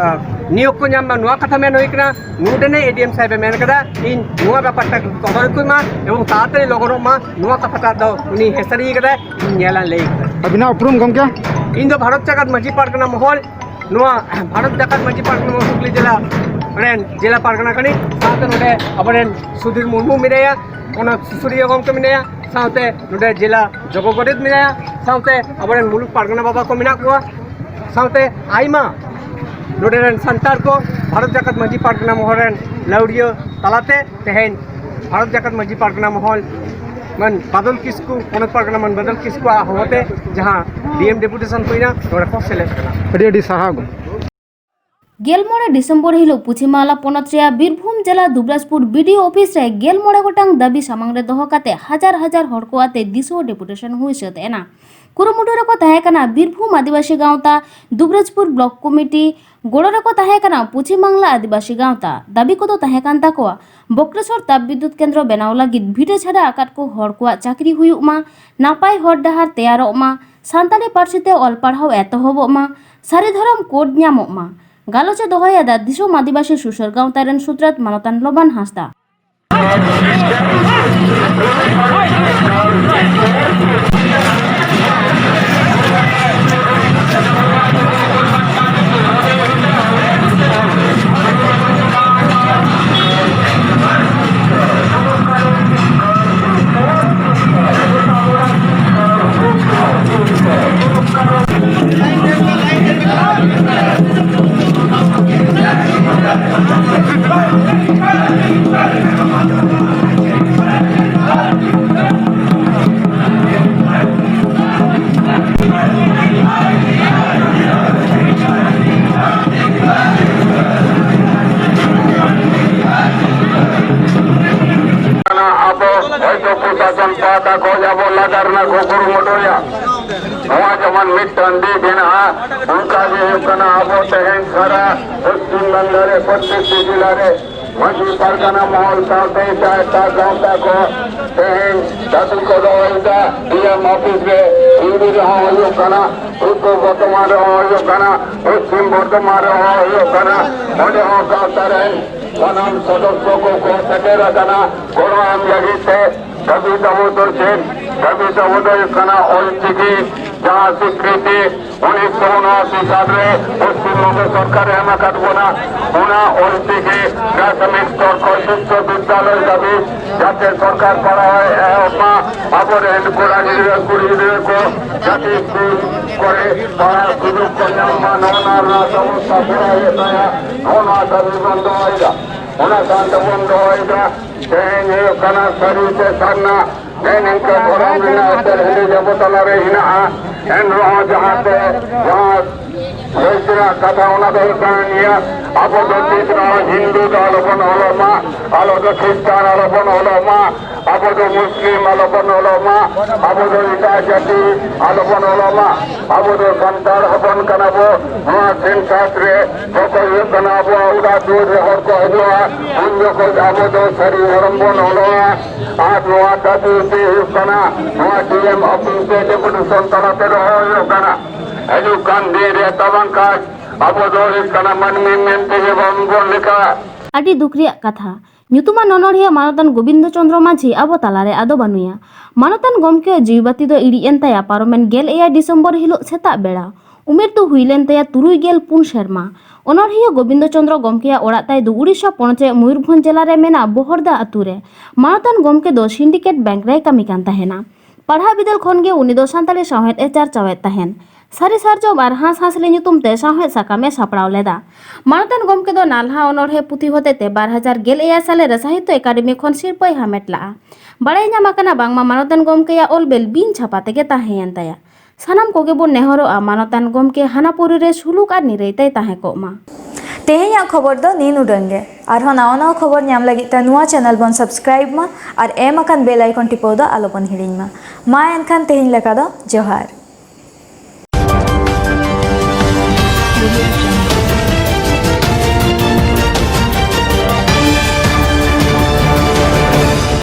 ᱟᱸ, ᱱᱤᱭᱳᱜᱽ ᱠᱚ ᱧᱟᱢ ᱢᱟ, ᱱᱚᱣᱟ ᱠᱟᱛᱷᱟ ᱢᱮᱱ ᱦᱩᱭ ᱠᱟᱱᱟ᱾ ᱱᱚᱰᱮᱱᱤᱡ ᱮ ᱰᱤ ᱮᱢ ᱥᱟᱦᱮᱵ ᱮ ᱢᱮᱱ ᱠᱟᱫᱟ, ᱤᱧ ᱱᱚᱣᱟ ᱵᱮᱯᱟᱨ ᱴᱟᱜ ᱛᱚᱫᱚᱨᱚᱠᱤ ᱢᱟ ᱮᱵᱚᱝ ᱛᱟᱲᱟᱛᱟᱲᱤ ᱞᱚᱜᱚᱱᱚᱜ ᱢᱟ, ᱱᱚᱣᱟ ᱠᱟᱛᱷᱟ ᱴᱟᱜ ᱫᱚ ᱩᱱᱤ ᱦᱮᱸ ᱥᱟᱹᱨᱤ ᱠᱟᱫᱟᱭ, ᱤᱧ ᱧᱮᱞᱟ ᱞᱟᱹᱭ ᱠᱟᱫᱟᱭ᱾ ᱟᱹᱵᱤᱱᱟᱜ ᱩᱯᱨᱩᱢ ᱜᱚᱢᱠᱮ? ᱤᱧ ᱫᱚ ᱵᱷᱟᱨᱚᱛ ᱡᱟᱠᱟᱛ ᱢᱟᱹᱡᱷᱤ ᱯᱟᱨᱜᱟᱱᱟ ᱢᱚᱦᱚᱞ, ᱱᱚᱣᱟ ᱵᱷᱟᱨᱚᱛ ᱡᱟᱠᱟᱛ ᱢᱟᱹᱡᱷᱤ ᱯᱟᱨᱜᱟᱱᱟ ᱢᱚᱦᱚᱞ ᱦᱩᱜᱽᱞᱤ ᱡᱮᱞᱟ ᱨᱮᱱ ᱡᱮᱞᱟ ᱯᱟᱨᱜᱟᱱᱟ ᱠᱟᱹᱱᱟᱹᱧ᱾ ᱥᱟᱶᱛᱮ ᱱᱚᱰᱮ ᱟᱵᱚᱨᱮᱱ ᱥᱩᱫᱷᱤᱨ ᱢᱩᱨᱢᱩ ᱢᱮᱱᱟᱭᱟ, ᱯᱚᱱᱚᱛ ᱥᱩᱥᱟᱹᱨᱤᱭᱟᱹ ᱜᱚᱢᱠᱮ ᱢᱮᱱᱟᱭᱟ, ᱥᱟᱶᱛᱮ ᱱᱚᱰᱮ ᱡᱮᱞᱟ ᱡᱚᱜᱚ ᱜᱚᱰᱮᱛ ᱢᱮᱱᱟᱭᱟ, ᱥᱟᱶᱛᱮ ᱟᱵᱚᱨᱮᱱ ᱢᱩᱞᱩᱠ ᱯᱟᱨᱜᱟᱱᱟ ᱵᱟᱵᱟ ᱠᱚ ᱢᱮᱱᱟᱜ ᱠᱚᱣᱟ, ᱥᱟᱶᱛᱮ ᱟᱭᱢᱟ ᱱᱚᱰᱮ ᱨᱮᱱ ᱥᱟᱱᱛᱟᱲ ᱠᱚ ᱵᱷᱟᱨᱚᱛ ᱡᱟᱠᱟᱛ ᱢᱟᱹᱡᱷᱤ ᱯᱟᱨᱜᱟᱱᱟ ᱢᱚᱦᱚᱞ ᱨᱮᱱ ᱞᱟᱹᱣᱲᱤᱭᱟᱹ ᱛᱟᱞᱟᱛᱮ ᱛᱮᱦᱮᱧ ᱵᱷᱟᱨᱚᱛ ᱡᱟᱠᱟᱛ ᱢᱟᱹᱡᱷᱤ ᱯᱟᱨᱜᱟᱱᱟ ᱢᱚᱦᱚᱞ ᱢᱟᱱ ᱵᱟᱫᱚᱞ ᱠᱤᱥᱠᱩ, ᱯᱚᱱᱚᱛ ᱯᱟᱨᱜᱟᱱᱟ ᱢᱟᱱ ᱵᱟᱫᱚᱞ ᱠᱤᱥᱠᱩᱣᱟᱜ ᱦᱚᱦᱚᱛᱮ ᱡᱟᱦᱟᱸ ᱰᱤ ᱮᱢ ᱰᱮᱯᱩᱴᱮᱥᱚᱱ ᱦᱩᱭᱱᱟ, ᱱᱚᱰᱮ ᱠᱚ ᱥᱮᱞᱮᱫ ᱠᱟᱱᱟ᱾ ᱟᱹᱰᱤ ᱟᱹᱰᱤ ᱥᱟᱨᱦᱟᱣ᱾ ᱜᱮᱞ ᱢᱚᱬᱮ ᱰᱤᱥᱮᱢᱵᱚᱨ ᱦᱤᱞᱳᱜ ᱯᱚᱪᱷᱤᱢ ᱵᱟᱝᱞᱟ ᱯᱚᱱᱚᱛ ᱨᱮᱭᱟᱜ ᱵᱤᱨᱵᱷᱩᱢ ᱡᱮᱞᱟ Dubrajpur B D O office ᱨᱮ ᱜᱮᱞ ᱢᱚᱬᱮ ᱜᱚᱴᱟᱝ ᱫᱟᱹᱵᱤ ᱥᱟᱢᱟᱝ ᱨᱮ ᱫᱚᱦᱚ ᱠᱟᱛᱮ ᱦᱟᱡᱟᱨ ᱦᱟᱡᱟᱨ ᱦᱚᱲ ᱠᱚ ᱟᱛᱮ ᱫᱤᱥᱩᱣᱟᱹ ᱰᱮᱯᱩᱴᱮᱥᱚᱱ ᱦᱩᱭ ᱥᱟᱹᱛ ᱮᱱᱟ᱾ ᱠᱩᱨᱩᱢᱩᱴᱩ ᱨᱮᱠᱚ ᱛᱟᱦᱮᱸ ᱠᱟᱱᱟ ᱵᱤᱨᱵᱷᱩᱢ ᱟᱹᱫᱤᱵᱟᱹᱥᱤ ᱜᱟᱶᱛᱟ, ᱫᱩᱵᱽᱨᱟᱡᱽᱯᱩᱨ ᱵᱞᱚᱠ ᱠᱚᱢᱤᱴᱤ, ᱜᱚᱲᱚ ᱨᱮᱠᱚ ᱛᱟᱦᱮᱸ ᱠᱟᱱᱟ ᱯᱚᱪᱷᱤᱢ ᱵᱟᱝᱞᱟ ᱟᱹᱫᱤᱵᱟᱹᱥᱤ ᱜᱟᱶᱛᱟ᱾ ᱫᱟᱹᱵᱤ ᱠᱚᱫᱚ ᱛᱟᱦᱮᱸ ᱠᱟᱱ ᱛᱟᱠᱚᱣᱟ, ᱵᱚᱠᱨᱮᱥᱚᱨ ᱛᱟᱯ ᱵᱤᱫᱽᱭᱩᱛ ᱠᱮᱱᱫᱨᱚ ᱵᱮᱱᱟᱣ ᱞᱟᱹᱜᱤᱫ ᱵᱷᱤᱴᱟᱹ ᱪᱷᱟᱰᱟ ᱟᱠᱟᱫ ᱠᱚ ᱦᱚᱲ ᱠᱚᱣᱟᱜ ᱪᱟᱹᱠᱨᱤ ᱦᱩᱭᱩᱜ ᱢᱟ, ᱱᱟᱯᱟᱭ ᱦᱚᱨ ᱰᱟᱦᱟᱨ ᱛᱮᱭᱟᱨᱚᱜ ᱢᱟ, ᱥᱟᱱᱛᱟᱲᱤ ᱯᱟᱹᱨᱥᱤ ᱛᱮ ᱚᱞ ᱯᱟᱲᱦᱟᱣ ᱮᱛᱚᱦᱚᱵᱚᱜ ᱢᱟ, ᱥᱟᱹᱨᱤ ᱫᱷᱚᱨᱚᱢ ᱠᱳᱰ ᱧᱟᱢᱚᱜ ᱢᱟ᱾ ᱜᱟᱞᱚᱪ ᱮ ᱫᱚᱦᱚᱭᱮᱫᱟ ᱫᱤᱥᱚᱢ ᱟᱹᱫᱤᱵᱟᱹᱥᱤ ᱥᱩᱥᱟᱹᱨ ᱜᱟᱶᱛᱟ ᱨᱮᱱ ᱥᱩᱛᱨᱮᱛ ᱢᱟᱱᱚᱛᱟᱱ ᱞᱚᱵᱟᱱ ᱦᱟᱸᱥᱫᱟ᱾ ᱟᱵᱚ ᱦᱚᱭᱛᱳ ᱯᱨᱚᱥᱟᱥᱚᱱ ᱯᱟᱦᱴᱟ ᱠᱷᱚᱱ ᱟᱵᱚ ᱞᱟᱜᱟ ᱨᱮᱱᱟᱜ ᱠᱚ ᱠᱩᱨᱩᱢᱩᱴᱩᱭᱟ᱾ ᱱᱚᱣᱟ ᱡᱮᱢᱚᱱ ᱢᱤᱫᱴᱟᱝ ᱫᱤᱠ ᱦᱮᱱᱟᱜᱼᱟ, ᱚᱱᱠᱟ ᱜᱮ ᱦᱩᱭᱩᱜ ᱠᱟᱱᱟ ᱟᱵᱚ ᱛᱮᱦᱮᱧ ᱥᱟᱨᱟ ᱯᱚᱥᱪᱤᱢ ᱵᱟᱝᱞᱟ ᱨᱮ ᱯᱨᱚᱛᱮᱠᱴᱤ ᱡᱮᱞᱟ ᱨᱮ ᱢᱟᱹᱡᱷᱤ ᱯᱟᱨᱜᱟᱱᱟ ᱢᱚᱦᱚᱞ ᱥᱟᱶᱛᱮ ᱮᱴᱟᱜ ᱮᱴᱟᱜ ᱜᱟᱶᱛᱟ ᱠᱚ ᱛᱮᱦᱮᱧ ᱫᱟᱹᱵᱤ ᱠᱚ ᱫᱚᱦᱚᱭᱮᱫᱟ᱾ ᱰᱤ ᱮᱢ ᱚᱯᱷᱤᱥ ᱨᱮ ᱦᱤᱱᱫᱤ ᱨᱮᱦᱚᱸ ᱦᱩᱭᱩᱜ ᱠᱟᱱᱟ, ᱯᱩᱨᱵᱚ ᱵᱚᱨᱫᱷᱚᱢᱟᱱ ᱨᱮᱦᱚᱸ ᱦᱩᱭᱩᱜ ᱠᱟᱱᱟ, ᱯᱚᱥᱪᱤᱢ ᱵᱚᱨᱫᱷᱚᱢᱟᱱ ᱨᱮᱦᱚᱸ ᱦᱩᱭᱩᱜ ᱠᱟᱱᱟ᱾ ᱚᱸᱰᱮ ᱦᱚᱸ ᱜᱟᱶᱛᱟ ᱨᱮᱱ ᱥᱟᱱᱟᱢ ᱥᱚᱫᱚᱥᱥᱚ ᱠᱚᱠᱚ ᱥᱮᱴᱮᱨ ᱟᱠᱟᱱᱟ ᱜᱚᱲᱚ ᱮᱢ ᱞᱟᱹᱜᱤᱫ ᱛᱮ᱾ ᱫᱟᱹᱵᱤ ᱛᱟᱵᱚ ᱫᱚ ᱪᱮᱫ? ᱫᱟᱹᱵᱤ ᱛᱟᱵᱚ ᱫᱚ ᱦᱩᱭᱩᱜ ᱠᱟᱱᱟ ᱚᱞᱪᱤᱠᱤ ᱡᱟᱦᱟᱸ ᱥᱤᱠᱨᱤᱛᱤ ᱩᱱᱤᱥᱥᱚ ᱩᱱᱚᱟᱥᱤ ᱥᱟᱞ ᱨᱮ ᱯᱚᱥᱪᱤᱢ ᱵᱚᱝᱜᱚ ᱥᱚᱨᱠᱟᱨᱮ ᱮᱢ ᱟᱠᱟᱫ ᱵᱚᱱᱟ, ᱚᱱᱟ ᱚᱞᱪᱤᱠᱤ ᱯᱨᱟᱛᱷᱚᱢᱤᱠ ᱥᱛᱚᱨ ᱠᱷᱚᱱ ᱵᱤᱥᱥᱚᱵᱤᱫᱽᱫᱟᱞᱚᱭ ᱫᱷᱟᱹᱵᱤᱡ ᱡᱟᱛᱮ ᱥᱚᱨᱠᱟᱨ ᱯᱟᱲᱦᱟᱣ ᱮ ᱮᱦᱚᱵ ᱢᱟ, ᱟᱵᱚᱨᱮᱱ ᱠᱚᱲᱟ ᱜᱤᱫᱽᱨᱟᱹ ᱠᱩᱲᱤ ᱜᱤᱫᱽᱨᱟᱹ ᱠᱚ ᱡᱟᱛᱮ ᱥᱠᱩᱞ ᱠᱚᱨᱮ ᱯᱟᱲᱦᱟᱣ ᱥᱩᱡᱳᱜᱽ ᱠᱚ ᱧᱟᱢ ᱢᱟ, ᱱᱚᱜᱼᱚ ᱱᱚᱣᱟ ᱨᱮᱱᱟᱜ ᱵᱮᱵᱚᱥᱛᱷᱟ ᱠᱚᱨᱟᱣ ᱦᱩᱭᱩᱜ ᱛᱟᱭᱟ᱾ ᱱᱚᱜᱼᱚ ᱱᱚᱣᱟ ᱫᱟᱹᱵᱤ ᱵᱚᱱ ᱫᱚᱦᱚᱭᱮᱫᱟ᱾ ᱚᱱᱟ ᱥᱟᱶ ᱛᱮᱵᱚᱱ ᱫᱚᱦᱚᱭᱮᱫᱟ, ᱛᱮᱦᱮᱧ ᱦᱩᱭᱩᱜ ᱠᱟᱱᱟ ᱥᱟᱹᱨᱤ ᱥᱮ ᱥᱟᱨᱱᱟ᱾ ᱱᱮ ᱱᱤᱝᱠᱟᱹ ᱫᱷᱚᱨᱚᱢ ᱨᱮᱱᱟᱜ ᱮᱯᱮᱨ ᱦᱮᱸᱰᱮᱡ ᱟᱵᱚ ᱛᱟᱞᱟᱨᱮ ᱦᱮᱱᱟᱜᱼᱟ᱾ ᱮᱱ ᱨᱮᱦᱚᱸ ᱡᱟᱦᱟᱸ ᱛᱮ ᱡᱟᱦᱟᱸ ᱞᱟᱹᱭ ᱛᱮᱱᱟᱜ ᱠᱟᱛᱷᱟ ᱚᱱᱟ ᱫᱚ ᱦᱩᱭᱩᱜ ᱠᱟᱱᱟ ᱱᱤᱭᱟᱹ, ᱟᱵᱚ ᱫᱚ ᱛᱤᱥ ᱨᱮᱦᱚᱸ ᱦᱤᱱᱫᱩ ᱫᱚ ᱟᱞᱚᱵᱚᱱ ᱚᱞᱚᱜ ᱢᱟ, ᱟᱞᱚ ᱫᱚ ᱠᱷᱨᱤᱥᱴᱟᱱ ᱟᱞᱚᱵᱚᱱ ᱚᱞᱚᱜ ᱢᱟ, ᱟᱵᱚ ᱫᱚ ᱢᱩᱥᱞᱤᱢ ᱟᱞᱚᱵᱚᱱ ᱚᱞᱚᱜ ᱢᱟ, ᱟᱵᱚ ᱫᱚ ᱮᱴᱟᱜ ᱡᱟᱹᱛᱤ ᱟᱞᱚᱵᱚᱱ ᱚᱞᱚᱜ ᱢᱟ, ᱟᱵᱚ ᱫᱚ ᱥᱟᱱᱛᱟᱲ ᱦᱚᱯᱚᱱ ᱠᱟᱱᱟ ᱵᱚ᱾ ᱱᱚᱣᱟ ᱥᱮᱱᱥᱟᱥ ᱨᱮ ᱡᱚᱠᱷᱚᱱ ᱦᱩᱭᱩᱜ ᱠᱟᱱᱟ ᱟᱵᱚᱣᱟᱜ ᱚᱲᱟᱜ ᱫᱩᱣᱟᱹᱨ ᱨᱮ ᱦᱚᱲ ᱠᱚ ᱦᱤᱡᱩᱜᱼᱟ, ᱩᱱ ᱡᱚᱠᱷᱚᱱ ᱟᱵᱚ ᱫᱚ ᱥᱟᱹᱨᱤ ᱫᱷᱚᱨᱚᱢ ᱵᱚᱱ ᱚᱞᱚᱜᱼᱟ᱾ ᱟᱨ ᱱᱚᱣᱟ ᱠᱷᱟᱹᱛᱤᱨ ᱛᱮ ᱦᱩᱭᱩᱜ ᱠᱟᱱᱟ ᱱᱚᱣᱟ ᱰᱤ ᱮᱢ ᱚᱯᱷᱤᱥ ᱨᱮ ᱰᱮᱯᱩᱴᱮᱥᱚᱱ ᱛᱟᱞᱟᱛᱮ ᱫᱚᱦᱚ ᱦᱩᱭᱩᱜ ᱠᱟᱱᱟ᱾ ᱦᱤᱡᱩᱜ ᱠᱟᱱ ᱫᱤᱱ ᱨᱮ ᱛᱟᱵᱟᱝ ᱠᱷᱟᱱ ᱟᱵᱚ ᱫᱚ ᱦᱩᱭᱩᱜ ᱠᱟᱱᱟ ᱢᱟᱹᱱᱢᱤ ᱢᱮᱱᱛᱮ ᱜᱮ ᱵᱟᱝ ᱵᱚᱱ ᱞᱮᱠᱷᱟᱜᱼᱟ᱾ ᱟᱹᱰᱤ ᱫᱩᱠ ᱨᱮᱭᱟᱜ ᱠᱟᱛᱷᱟ, ᱧᱩᱛᱩᱢᱟᱱ ᱚᱱᱚᱬᱦᱤᱭᱟᱹ ᱢᱟᱱᱚᱛᱟᱱ ᱜᱳᱵᱤᱱᱫᱚ ᱪᱚᱸᱫᱽᱨᱚ ᱢᱟᱹᱡᱷᱤ ᱟᱵᱚ ᱛᱟᱞᱟᱨᱮ ᱟᱫᱚ ᱵᱟᱹᱱᱩᱭᱟ᱾ ᱢᱟᱱᱚᱛᱟᱱ ᱜᱚᱢᱠᱮᱭᱟᱜ ᱡᱤᱣᱤ ᱵᱟᱹᱛᱤ ᱫᱚ ᱤᱲᱤᱡ ᱮᱱ ᱛᱟᱭᱟ ᱯᱟᱨᱚᱢᱮᱱ ᱜᱮᱞ ᱮᱭᱟᱭ ᱰᱤᱥᱮᱢᱵᱚᱨ ᱦᱤᱞᱳᱜ ᱥᱮᱛᱟᱜ ᱵᱮᱲᱟ᱾ ᱩᱢᱮᱨ ᱫᱚ ᱦᱩᱭ ᱞᱮᱱ ᱛᱟᱭᱟ ᱛᱩᱨᱩᱭ ᱜᱮᱞ ᱯᱩᱱ ᱥᱮᱨᱢᱟ᱾ ᱚᱱᱚᱬᱦᱤᱭᱟᱹ ᱜᱳᱵᱤᱱᱫᱚ ᱪᱚᱸᱫᱽᱨᱚ ᱜᱚᱢᱠᱮᱭᱟᱜ ᱚᱲᱟᱜ ᱛᱟᱭ ᱫᱚ ᱩᱲᱤᱥᱥᱟ ᱯᱚᱱᱚᱛ ᱨᱮ ᱢᱚᱭᱩᱨᱵᱷᱚᱸᱡᱽ ᱡᱮᱞᱟ ᱨᱮ ᱢᱮᱱᱟᱜ ᱵᱚᱦᱚᱲᱫᱟ ᱟᱹᱛᱩ ᱨᱮ᱾ ᱢᱟᱱᱚᱛᱟᱱ ᱜᱚᱢᱠᱮ ᱫᱚ ᱥᱤᱱᱰᱤᱠᱮᱴ ᱵᱮᱝᱠ ᱨᱮᱭ ᱠᱟᱹᱢᱤ ᱠᱟᱱ ᱛᱟᱦᱮᱱᱟ᱾ ᱯᱟᱲᱦᱟᱣ ᱵᱤᱫᱟᱹᱞ ᱠᱷᱚᱱ ᱜᱮ ᱩᱱᱤ ᱫᱚ ᱥᱟᱱᱛᱟᱲᱤ ᱥᱟᱶᱦᱮᱫ ᱮ ᱪᱟᱨᱪᱟᱣᱮᱫ ᱛᱟᱦᱮᱱ᱾ ᱥᱟᱹᱨᱤ ᱥᱟᱨᱡᱚᱢ ᱟᱨ ᱦᱟᱸᱥ ᱦᱟᱸᱥᱞᱤ ᱧᱩᱛᱩᱢ ᱛᱮ ᱥᱟᱶᱦᱮᱫ ᱥᱟᱠᱟᱢ ᱮ ᱥᱟᱯᱲᱟᱣ ᱞᱮᱫᱟ᱾ ᱢᱟᱱᱚᱛᱟᱱ ᱜᱚᱢᱠᱮ ᱫᱚ ᱱᱟᱞᱦᱟ ᱚᱱᱚᱬᱦᱮ ᱯᱩᱛᱷᱤ ᱦᱚᱛᱮᱛᱮ ᱵᱟᱨ ᱦᱟᱡᱟᱨ ᱜᱮᱞ ᱮᱭᱟᱭ ᱥᱟᱞᱮ ᱨᱮ ᱥᱟᱦᱤᱛᱛᱚ ᱮᱠᱟᱰᱮᱢᱤ ᱠᱷᱚᱱ ᱥᱤᱨᱯᱟᱹᱭ ᱦᱟᱢᱮᱴ ᱞᱟᱜᱼᱟ᱾ ᱵᱟᱲᱟᱭ ᱧᱟᱢ ᱟᱠᱟᱱᱟ ᱵᱟᱝᱢᱟ ᱢᱟᱱᱚᱛᱟᱱ ᱜᱚᱢᱠᱮᱭᱟᱜ ᱚᱞ ᱵᱮᱞ ᱵᱤᱱ ᱪᱷᱟᱯᱟ ᱛᱮᱜᱮ ᱛᱟᱦᱮᱸᱭᱮᱱ ᱛᱟᱭᱟ᱾ ᱥᱟᱱᱟᱢ ᱠᱚᱜᱮ ᱵᱚᱱ ᱱᱮᱦᱚᱨᱚᱜᱼᱟ ᱢᱟᱱᱚᱛᱟᱱ ᱜᱚᱢᱠᱮ ᱦᱟᱱᱟ ᱯᱩᱨᱤ ᱨᱮ ᱥᱩᱞᱩᱠ ᱟᱨ ᱱᱤᱨᱟᱹᱭ ᱛᱟᱭ ᱛᱟᱦᱮᱸ ᱠᱚᱜ ᱢᱟ᱾ ᱛᱮᱦᱮᱧᱟᱜ ᱠᱷᱚᱵᱚᱨ ᱫᱚ ᱱᱤᱱ ᱩᱰᱟᱹᱝ ᱜᱮ᱾ ᱟᱨᱦᱚᱸ ᱱᱟᱣᱟ ᱱᱟᱣᱟ ᱠᱷᱚᱵᱚᱨ ᱧᱟᱢ ᱞᱟᱹᱜᱤᱫ ᱛᱮ ᱱᱚᱣᱟ ᱪᱮᱱᱮᱞ ᱵᱚᱱ ᱥᱟᱵᱥᱠᱨᱟᱭᱤᱵ ᱢᱟ ᱟᱨ ᱮᱢ ᱟᱠᱟᱱ ᱵᱮᱞ ᱟᱭᱠᱚᱱ ᱴᱤᱯᱟᱹᱣ ᱫᱚ ᱟᱞᱚ ᱵᱚᱱ ᱦᱤᱲᱤᱧ ᱢᱟ᱾ ᱢᱟ ᱮᱱᱠᱷᱟᱱ ᱛᱮᱦᱮᱧ ᱞᱮᱠᱟ ᱫᱚ ᱡᱚᱦᱟᱨ᱾